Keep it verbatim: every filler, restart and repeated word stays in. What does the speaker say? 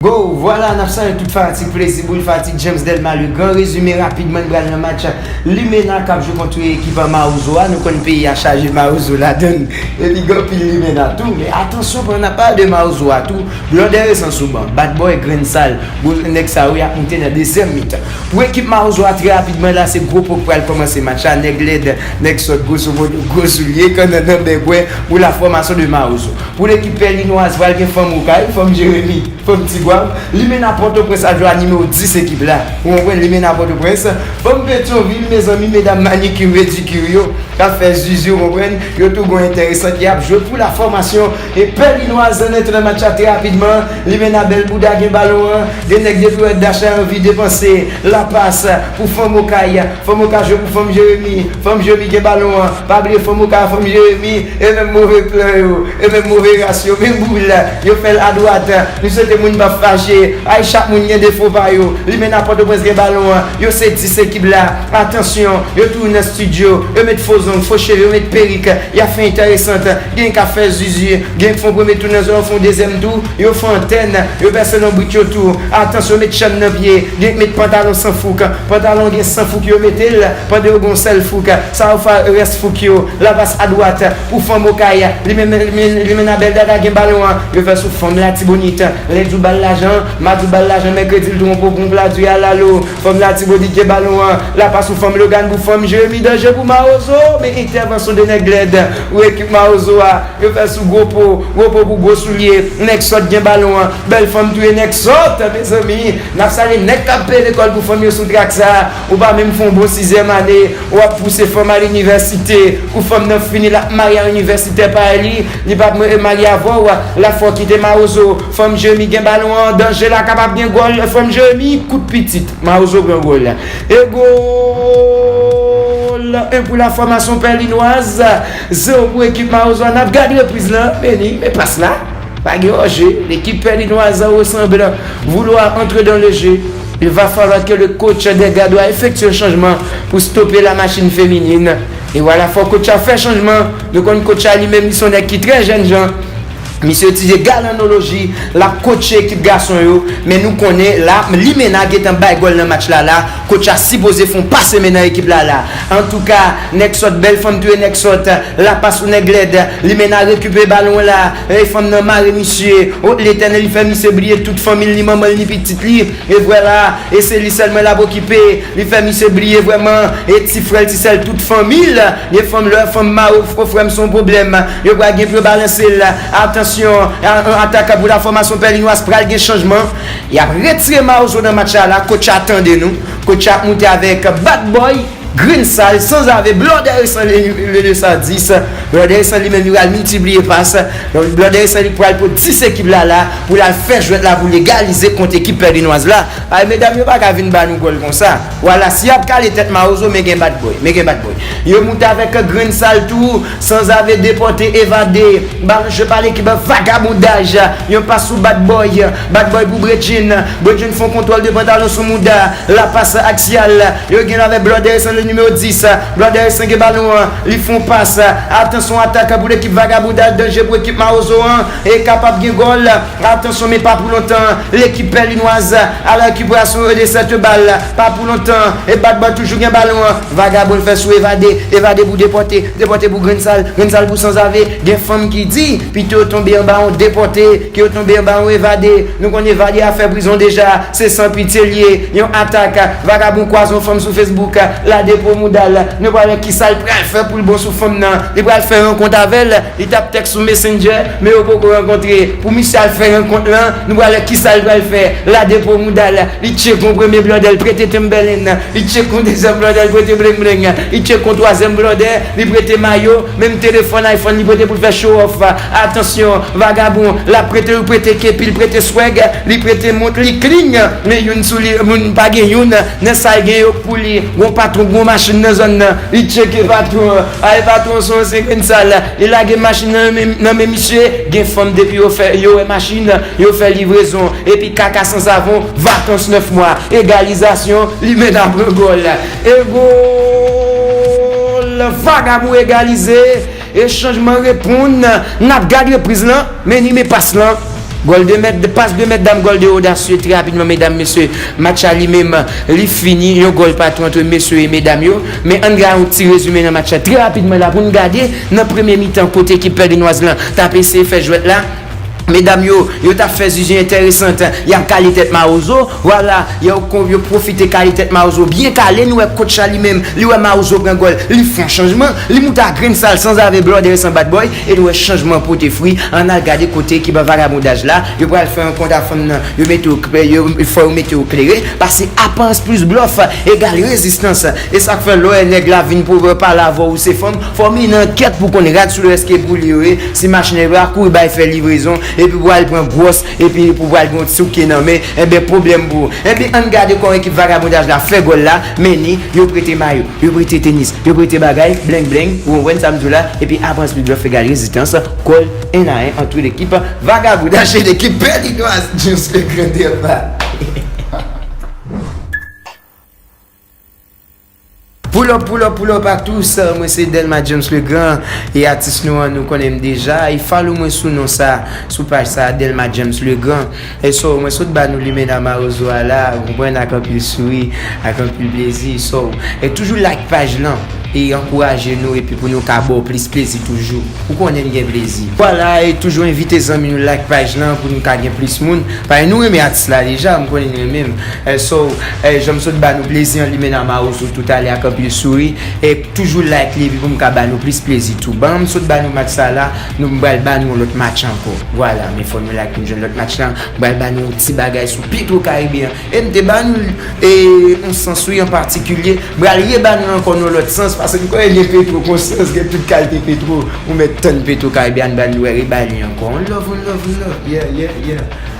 Bon, vwala, n ap salye tout fanatik Plezi Boul, fanatik James Delma, le gran rezime rapidman, n pral nan match Limena k ap jwe kont ekip Mawozo a. Nou konn peyi a chaje Mawozo ladan l, epi gen anpil Limena tou. Men atansyon, pandan n ap pale de Mawozo a tou, Blòdè Resan sou ban, Bad Boy, Grenn Sal, gwo nèg sa yo, y ap moute nan dezyèm mitan. Pou ekip Mawozo a, trè rapidman la, se gwo po k pral kòmanse match la, nèg lèd, nèg sòt, gwo somodo, gwo soulye, kannan nan bègwè, pou la fòmasyon de Mawozo. Pou lekip Pèlinwaz, pral gen fanm Okay, fanm Jeremi, fanm Tigwav. Limena Pòtoprens ap jwe a nimewo dis ekip la. Ou konprann? Limena Pòtoprens. Fanm Petyonvil, mezanmi, medam manikir, pedikir yo, k ap fè zuzu, ou konprann? Yo tou gon enteresan ki ap jwe pou la fòmasyon. E Pèlinwaz antre nan match la trè rapidman. Limena bèl bouda gen balon an. Gen nèg depi wè Dacha anvi depanse. La pas pou fanm Okay. Fanm Okay jwe pou fanm Jeremi. Fanm Jeremi gen balon an. Pa bliye fanm Okay, fanm Jeremi. E menm move plan yo. E menm move ras yo. Men boul. Yo fè l adwat. Nou swete moun p ap fache. Ay, chak moun gen defo pa yo. Limena Pòtoprens gen balon an. Yo se dis ekip la. Atansyon. Yo tou nan estidyo. Yo met fo zong, fo cheve, yo met perik. Y ap fè enteresan. Gen k ap fè zuzu. Gen k fè yon premye tou nan zòn, fè yon dezyèm tou. Yo fè antèn, yo pèse lonbrit yo tou. Atansyon, met chann nan pye, gen k met pantalon san fouk. Pantalon gen san fouk yo mete l, pandan yo gen yon sèl fouk. Sa yo fè rès fouk yo. La pas adwat pou fanm Okay. Li menm, li menm, Limena bèl dada gen balon an. Yo fè sou fanm Latibonit. Lè di w ba l lajan, madi w ba l lajan, mèkredi l twonpe w pou yon pla di alalo. Fanm Latibonit gen balon an. La pas sou fanm Logan pou fanm Jeremi, danje pou Mawozo. Men entèvansyon de nèg lèd pou ekip Mawozo a. Yo fè sou gwo po, gwo po pou gwo soulye. Nèg sòt gen balon an. Bèl fanm touye nèg sòt, mezanmi. N ap salye nèg k ap peye lekòl pou fanm yo sou trak sa. Ou pa menm fè yon bon sizyèm ane, w ap pouse fanm al inivèsite. Kou fanm nan fini, l ap marye a inivèsitè pa li. Li p ap marye avè w. La fò kite Mawozo. Fanm Jeremi gen balon an. Danje la, kapab gen gòl. Fanm Jeremi, kout pitit. Mawozo pran gòl. E gòl! En pou la fòmasyon Pèlinwaz. Zewo pou ekip Mawozo a. N ap gade repriz lan. Meni, men pas la. Pa gen anjè. L'équipe pèlinoise ressemble vouloir entrer dans le jeu. Il va falloir que le coach des Gardois effectue un changement pour stopper la machine féminine. E vwala, fò coach la fè chanjman. Nou konn coach la li menm, li se yon nèg ki trè jènjan. Misye itilize galanoloji, l ap kotche ekip gason yo, men nou konnen la, Limena gentan bay gòl nan match la la, coach la sipoze fè yon pase men nan ekip la la. Antouka, nèg sòt, bèl fanm touye nèg sòt, la pas sou nèg lèd, Limena rekipere balon la, e fanm nan mare misye, o Letènèl, li fè misye bliye tout fanmi l, ni manman l, ni pitit li, e vwala, e se li sèlman l ap okipe, li fè misye bliye vrèman, e ti frè l, ti sè l, tout fanmi l, gen fanm lè fanm mare w frè m se yon pwoblèm. Yo pral gen pou yo balanse l. Atansyon, a- an atak pou la fòmasyon Pèlinwaz pral gen chanjman. Y ap retire Mawozo nan match la la. Coach la tande nou. Coach la ap moute avèk Bad Boy, Grenn Sal, Sanzave, Blòdè Resan le, le, le sa dis. Blòdè Resan li menm li pral miltipliye pas. Donk Blòdè Resan li pral pou dis ekip la la pou l al fè jwèt la pou l egalize kont ekip Pèlinwaz la. Ay, medam yo pa ka vin ba nou gòl konsa. Vwala, si y ap kale tèt Mawozo, men gen Bad Boy, men gen Bad Boy. Yo moute avèk Grenn Sal tou, Sanzave depòte, evade. Balon jwe pa lekip, vagabondaj. Yon pas sou Bad Boy. Bad Boy pou Bredjin. Bredjin fè yon kontwòl de pantalon sou mouda. La pas aksyal. Yo gen avèk Blòdè Resan le nimewo dis. Blòdè Resan gen balon an. Li fè yon pas. Atansyon atak pou lekip vagabondaj. Danje pou ekip Mawozo an. E kapab gen gòl. Atansyon, men pa pou lontan. Lekip Pèlinwaz a la rekiperasyon de sèt bal. Pa pou lontan. E Bad Boy toujou gen balon an. Vagabon fè sou evade. Evade pou depòte. Depòte pou Grenn Sal. Grenn Sal pou Sanzave. Gen fanm ki di, pito yo tonbe anba yon depòte, ke yo tonbe anba yon evade. Nou konn evade a fè prizon deja. Se san pitye l ye. Yon atak. Vagabon kwaze yon fanm sou Facebook. Lade po mouda l. Nou pral wè kisa l pral fè pou l bon sou fanm nan. Li pral fè rankont avè l. Li t ap tèks sou Messenger, men yo poko rankontre. Pou misye al fè rankont lan, nou pral wè kisa l pral fè. Lade po mouda l, li tcheke yon premye blòdè, l prete Timberland nan. Li tcheke yon dezyèm blòdè, l prete bling bling. Li tcheke yon twazyèm blòdè, li prete mayo, menm telefòn iPhone li prete pou l fè show off. Atansyon, vagabon, l ap prete, li prete kepi, li prete swag, li prete mont, li clean. Men youn sou li, moun pa gen youn, nan sa l gen yo pou li. Gon patwon, gon machin nan zòn nan. Li tcheke patwon an. Ay, patwon se yon sen Grenn Sal. Li lage machin nan men, nan men misye. Gen fanm depi yo fè, yo wè machin, yo fè livrezon. Epi kaka san savon, vakans nèf mwa. Egalizasyon, Limena pran gòl. E gòl! Vagabon egalize. E chanjman reponn. N ap gade repriz lan. Men ni men pas lan. Gòl de mèt, pas de mèt dam, gòl de odasye, trè rapidman, medam, mesye, match la li menm, li fini, yon gòl patou ant mesye e medam yo. Men ann gade yon ti rezime nan match la, trè rapidman la, pou n gade nan premye mitan, kote ekip Pèdinwaz lan t ap eseye fè jwèt la. Medam yo, yo t ap fè zizi enteresan, y ap kale tèt Mawozo, vwala, yo, yo pwofite kale tèt Mawozo, byen kale, nou wè kotch la li menm, li wè Mawozo pran gòl, li fè yon chanjman, li moute a grenn sal, sanzave, blòdè, san bad bòy, e nou wè chanjman pote fwi, ann al gade kote ekip vagabondaj la, yo pral fè yon kont a fanm nan, yo mete yo, yo, fò yo mete yo klere, pase aparans plis blòf, egal rezistans, e sa k fè lè w wè nèg la vin pou pale avè w ou se fanm, fò w mennen ankèt pou konn rad sou lè èske pou li yo ye, si machin nan pa kouri bay fè livrezon, epi pou al pran gwòs, epi pou pral gen yon ti souke nan men, enben pwoblèm pou ou. Enben ann gade kòman ekip vagabondaj la fè gòl la, men ni, yo prete mayo, yo prete tenis, yo prete bagay, bleng bleng, ou konprann sa m di w la, epi aparans plis blòf egal rezistans, gòl en a en ant ekip vagabondaj e ekip Pèdinwaz, James Legrand Dèlma. Pull up, pull up, pull up à tous. Mwen se Dèlma James Legrand e atis nou an nou konnen m deja. E follow mwen sou non sa, sou paj sa, Dèlma James Legrand. E so, mwen sot ba nou limena Mawozo a la, ou konprann, ak anpil souri, ak anpil plezi. So, e toujou like paj lan e ankouraje nou epi pou nou ka ba w plis plezi toujou. Ou konnen n gen plezi. Vwala, e toujou envite zanmi nou like paj lan pou nou ka gen plis moun. Paske nou renmen atis la deja, m konnen n renmen m. E so, e jan m sot ba nou plezi an limena Mawozo toutalè ak anpil souri. E toujou like li epi pou m ka ba nou plis plezi tou. Ban m sot ba nou match sa la, nou m pral ba nou yon lòt match ankò. Vwala, men fò nou like pou n jwenn lòt match la. M pral ba nou yon ti bagay sou Petro Caribbean. E m te ba nou, e, yon sans wi an patikilye. M pral reba nou ankò nan lòt sans, paske m konnen gen Petro, gon sans, gen tout kalite Petro. Ou mèt tann Petro Caribbean, ba nou wè, reba li ankò. On love, on love, on love. Yeah, yeah, yeah.